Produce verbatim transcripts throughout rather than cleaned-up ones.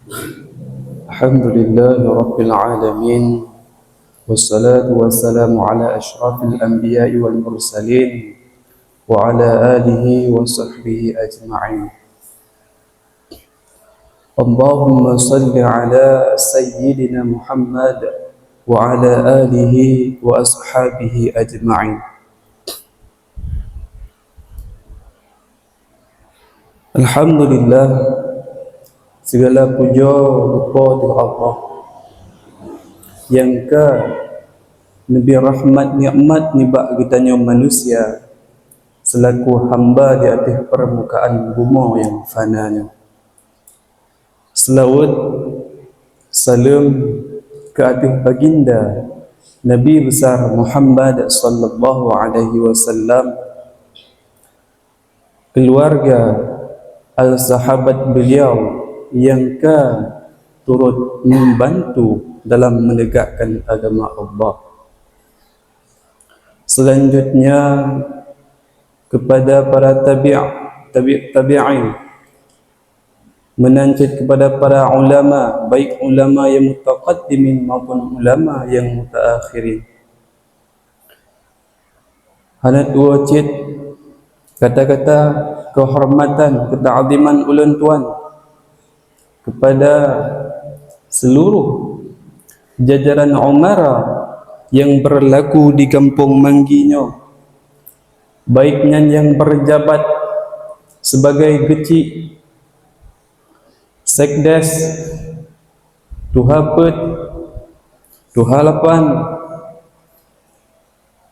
الحمد لله رب العالمين، والصلاة والسلام على أشرف الأنبياء والمرسلين، وعلى آله وصحبه أجمعين. اللهم صل على سيدنا محمد وعلى آله وأصحابه أجمعين. Alhamdulillah, segala puja rupa di Allah nyang ka neubri rahmat nikmat nibak geutanyoe manusia seulaku hamba di ateueh permukaan bumoe nyang fana nyoe. Seulaweuet saleuem keu ateueh baginda Nabi Besar Muhammad sallallahu alaihi wasallam, keuluwarga, al sahabat beliau nyang ka turot membantu dalam menegakkan agama Allah. Selanjutnya, kepada para tabi', tabi', tabi'in, meunan cit kepada para ulama, baik ulama nyang mutaqaddimin maupun ulama nyang mutaakhirin. Hana tuwoe cit kata-kata keuhormatan, keuta'ziman ulôn tuan kepada seluruh jajaran umara nyang beurlaku di gampông Manggi nyoe, baik nyan nyang beurjabat sebagai geuchik, sekdes, tuha peuet, tuha lapan,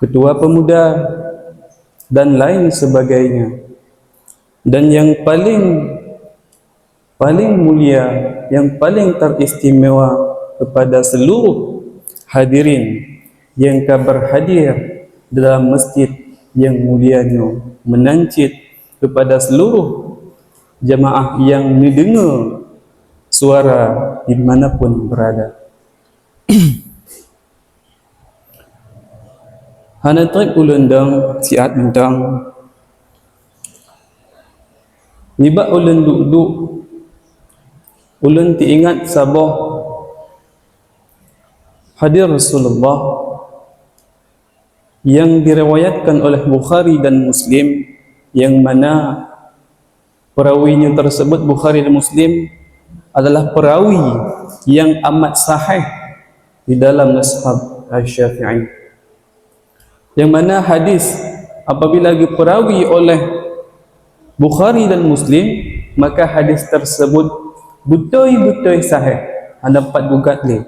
keutua pemuda, dan lain sebagainya. Dan nyang paleng, paleng mulia, nyang paleng teuistimewa kepada seluruh hadirin nyang ka beurhadir dalam masjid nyang mulia nyoe, meunan cit kepada seluruh jamaah nyang neudeungoe suara di mana pun beurada. Hana treb ulôn dong siat mantong. Nibak ulôn duek-duek, ulôn teuingat saboh hadis Rasulullah nyang diriwayatkan oleh Bukhari dan Muslim, nyang mana perawi nyoe tersebut, Bukhari dan Muslim, adalah perawi nyang amat sahih di dalam mazhab Asy-Syafi'i. Nyang mana hadis apabila geuperawi oleh Bukhari dan Muslim, maka hadis tersebut beutôi-beutôi sahih, hana pat gugat lé.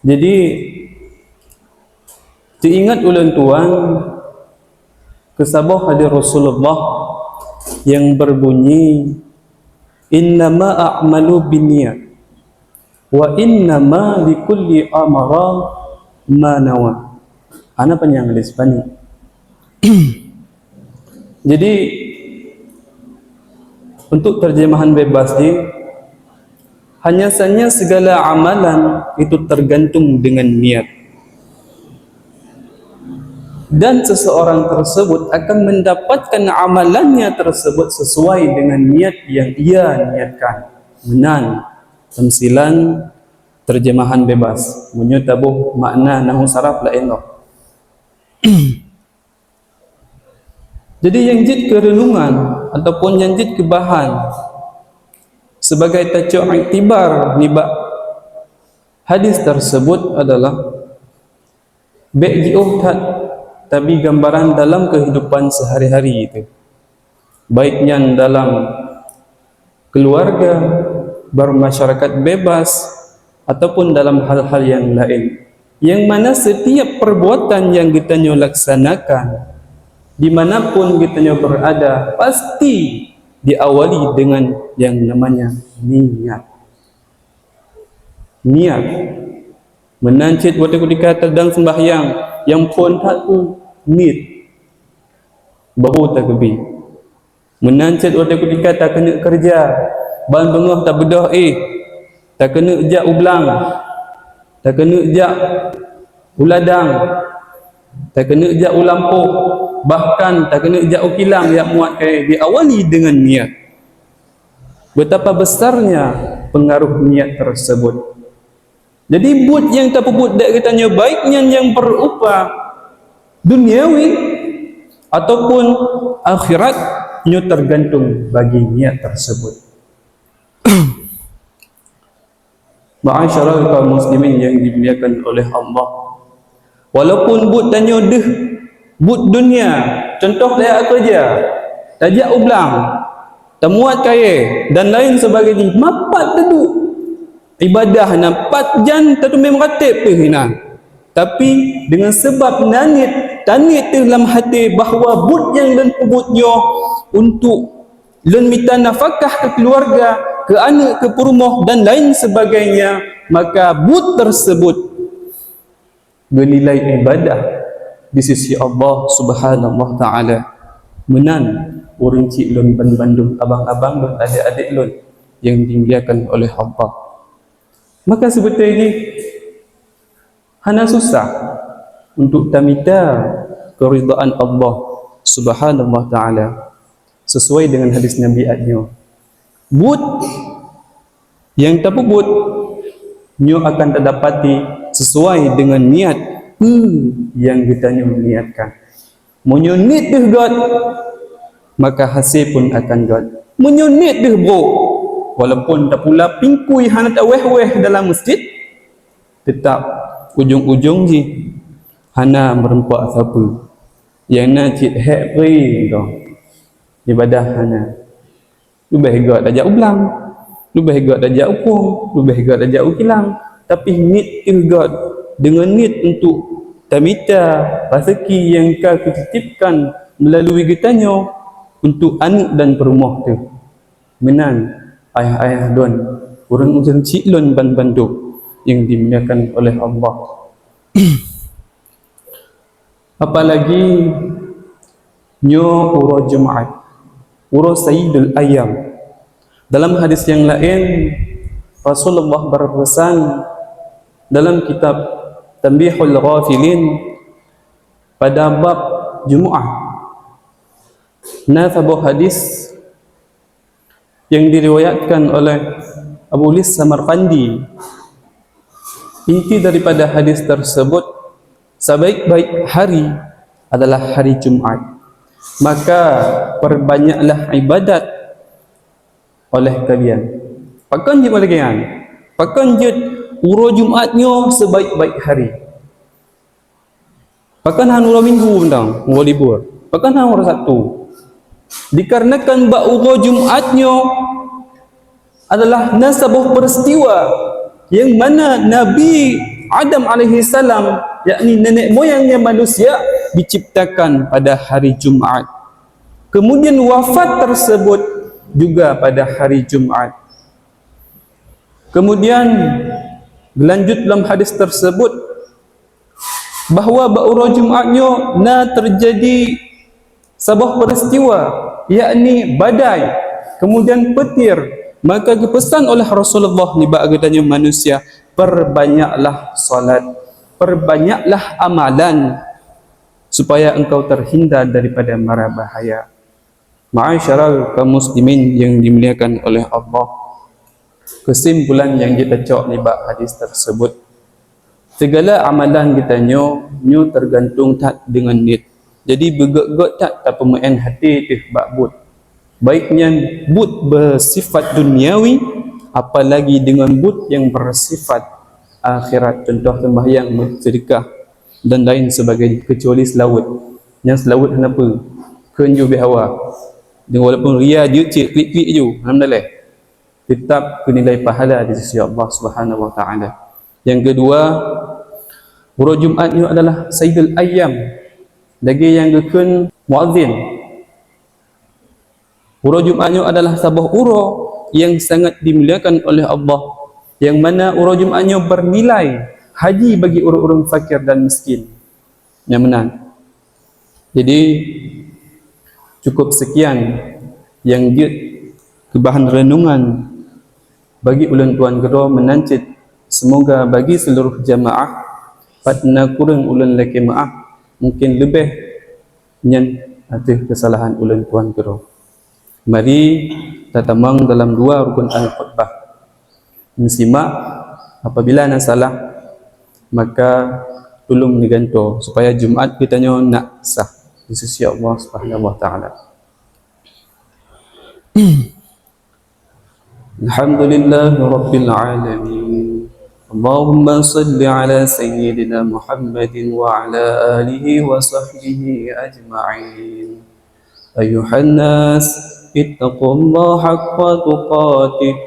Jadi, teuingat ulôn tuan keu saboh hadis Rasulullah nyang beubunyi, "Innama a'malu binniyat, wa innama likulli amra ma nawa." Hana panyang hadis panik. Jadi, untuk terjemahan bebas ni, hanya saja segala amalan itu tergantung dengan niat. Dan seseorang tersebut akan mendapatkan amalannya tersebut sesuai dengan niat yang ia niatkan. Meunan tamsilan terjemahan bebas. Meunyoe taboh makna nahu saraf laén lom. Jadi, nyang jeuet keu reunungan ataupun nyang jeuet keu bahan sebagai tacok iktibar nibak hadis tersebut adalah bék jiôh that tabi gambaran dalam keuhidupan seuhari-hari itu, baik nyan dalam keuluwarga, bermasyarakat bebas, ataupun dalam hal-hal nyang laén, nyang mana setiap perbuatan nyang geutanyoe laksanakan, di mana pun geutanyoe beurada, pasti diawali dengan nyang namanya niat. Niat. Meunan cit watée kutika tadong seumbahyang, nyang phôn that tu niet. Baru takeubi. Meunan cit watée kutika takeuneuk keureuja, ban beungoh tabeudôh éh, takeuneuk jak u blang, takeuneuk jak u ladang, takeuneuk jak u lampôh, bahkan takeuneuk jak u kilang jak muat kayée, diawali deungon niet. Betapa besarnya pengaruh niat tersebut. Jadi buet nyang tapeubuet dek geutanyoe, baik nyan nyang berupa duniawi ataupun akhirat, nyoe tergantung bagi niat tersebut. Ma'asyiral kaum muslimin yang dimuliakan oleh Allah, walaupun buet tanyoe deuh buet dunia, contoh tajak keureuja, tajak u blang, tamuat kayée dan lain sebagainya, mapat teuduek ibadah na pat jan teuteumé meuratéb pih inan. Tapi deungon sabab na niet, taniet teuh lam até bahwa buet nyang lôn peubuet nyoe untuk lôn mita nafakah keu keuluwarga, keu aneuëk, keu peurumoh dan lain sebagainya, maka buet tersebut geunilai ibadah di sisi Allah Subhanahu wa Ta'ala. Meunan ureuëng chik lôn banbandum, abang-abang lôn, adék-adék lôn yang dimuliakan oleh Allah. Maka seubeutôi jih hana susah untuk tamita keuridaan Allah Subhanahu wa Ta'ala, sesuai dengan hadis Nabi nyoe. Buet nyang tapeubuet nyoe akan tadapati sesuai dengan niat peue nyang geutanyoe niatkan. Meunyoe niet deuh gét, maka hasé pun akan gét. Meunyoe niet deuh brok, walaupun tapula pingkui hana tawéh-wéh dalam meuseujid, teutap ujong-ujong jih hana meureumpok sapeue. Nyang na cit hék pri mantong, ibadah hana. Leubeh gét tajak u blang, leubeh gét tajak u krueng, leubeh gét tajak u kilang, tapi niet teuh gét, deungon niet untuk tamita raseuki nyang ka geutitipkan meulalu geutanyoe untuk aneuëk dan peurumoh teuh. Meunan ayah-ayah lôn, ureuëng-ureuëng chik lôn banbandum yang dimuliakan oleh Allah. Apalagi nyoe uroe Jumaat, uroe Sayyidul Ayyam. Dalam hadis nyang laén, Rasulullah beureupesan dalam kitab Tanbihul Ghafilin pada bab Jumaat. Na saboh hadis yang diriwayatkan oleh Abu Lis Samarqandi. Inti daripada hadis tersebut, sebaik-baik hari adalah hari Jumaat. Maka perbanyaklah ibadat oleh kalian. Pakon jeuet lagée nyan? Pakon jeuet uroe Jumaat nyoe sebaik-baik hari? Pakon hana uroe Minggu mantong, uroe libur? Pakon hana uroe Sabtu? Dikarenakan bak uroe Jumaat nyoe adalah na saboh peristiwa yang mana Nabi Adam alaihissalam, yakni nenek moyangnya manusia, diciptakan pada hari Jumaat. Kemudian wafat tersebut juga pada hari Jumaat. Kemudian, lanjut dalam hadis tersebut, bahwa bak uroe Jumaat nyoe na terjadi saboh peristiwa, yakni badai, kemudian petir. Maka geupesan oleh Rasulullah nibak geutanyoe manusia, perbanyaklah salat, perbanyaklah amalan, supaya engkau terhindar daripada mara bahaya. Ma'asyiral kaum muslimin yang dimuliakan oleh Allah, kesimpulan nyang jeuet tacok nibak hadis tersebut, segala amalan geutanyoe nyoe tergantung that deungon niet. Jadi beugét-gét that tapeumeu'en até teuh bak buet, baik nyan buet beusifat duniawi, apalagi deungon buet nyang beusifat akhirat, contoh seumbahyang, meuseudeukah dan lain sebagainya, keucuali seulaweuet. Nyang seulaweuet hana peue, kheun ju beuhawa. Dan walaupun ria jeuet cit klik-klik ju, alhamdulillah, tetap keunilai pahala di sisi Allah Subhanahu wa Taala. Yang kedua, uroe Jumaat nyoe adalah Sayyidul Ayyam, lagée nyang geukheun muazin. Uroe Jumaat nyoe adalah saboh uroe nyang sangat dimuliakan oleh Allah, nyang mana uroe Jumaat nyoe beunilai haji bagi ureuëng-ureuëng fakir dan miskin. Nyang meunan. Jadi, cukup sekian nyang jeuet keu bahan renungan bagi ulôn tuan keudroe meunan cit. Semoga bagi seluruh jamaah, pat na kureueng ulôn lakée meu'ah, mungkin leubeh nyan ateueh keusalahan ulôn tuan keudroe. Mari tatamong dalam dua rukun al-khutbah. Meusimak, apabila na salah, maka tulông neugantoe supaya Jumat geutanyoe na sah di sisi Allah Subhanahu wa Taala. Alhamdulillahirabbil alamin. Allahumma salli ala sayyidina Muhammadin wa ala alihi wa sahbihi ajma'in. Ayuhan nas, ittaqullaha haqqa tuqatih,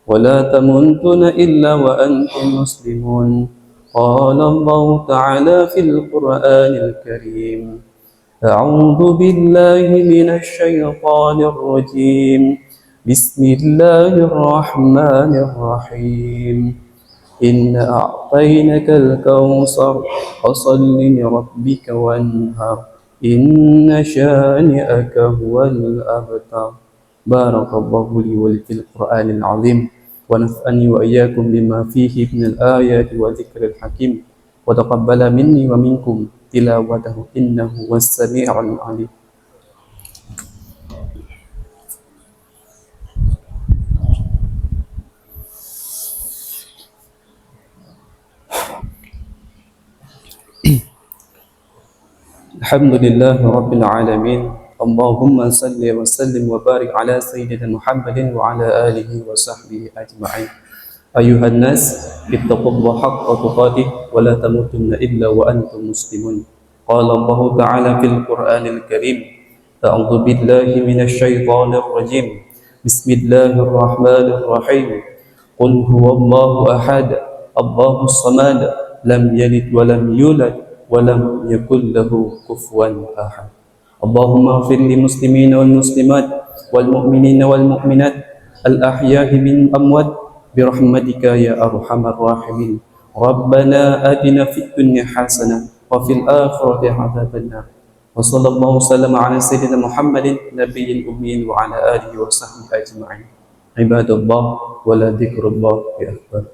wa la tamutunna illa wa antum muslimun. Qala Allahu ta'ala fil Qur'anil Karim. A'udzu billahi minasy syaithanir rajim. Bismillahirrahmanirrahim. Inna a'tainakal kautsar, fasalli li rabbika wanhar. Inna syani'aka huwal abtar. Barakallahu li wa lakum fil Qur'anil azim, wa nafa'ani wa iyyakum bima fihi minal ayati wa dzikril hakim, wa taqabbala minni wa minkum tilawatahu innahu huwas sami'ul alim. Alhamdulillahirabbil alamin. Allahumma salli wa sallim wa barik ala sayyidina Muhammadin wa ala alihi wa sahbihi ajma'in. Ayuhan nas, ittaqullaha haqqa tuqatih wa la tamutunna illa wa antum muslimun. Qala Allahu ta'ala fil Qur'anil Karim. A'udzu billahi minasy syaithanir rajim. Bismillahirrahmanirrahim. Qul huwallahu ahad, Allahus samad, lam yalid wa lam yulad, wa lam yakul lahu kufuwan ahad. Allahumma ighfir lil muslimina wal muslimat, wal mu'minina wal mu'minat, al ahya'i minhum wal amwat, bi rahmatika ya arhamar rahimin. Rabbana atina fid dunya hasanah, wa fil akhirati adzabannar. Wa sallallahu wa sallama ala sayyidina Muhammadin nabiyil ummiyin wa ala alihi wa sahbihi ajma'in. Ibadallah, wa la dzikrullahi akbar.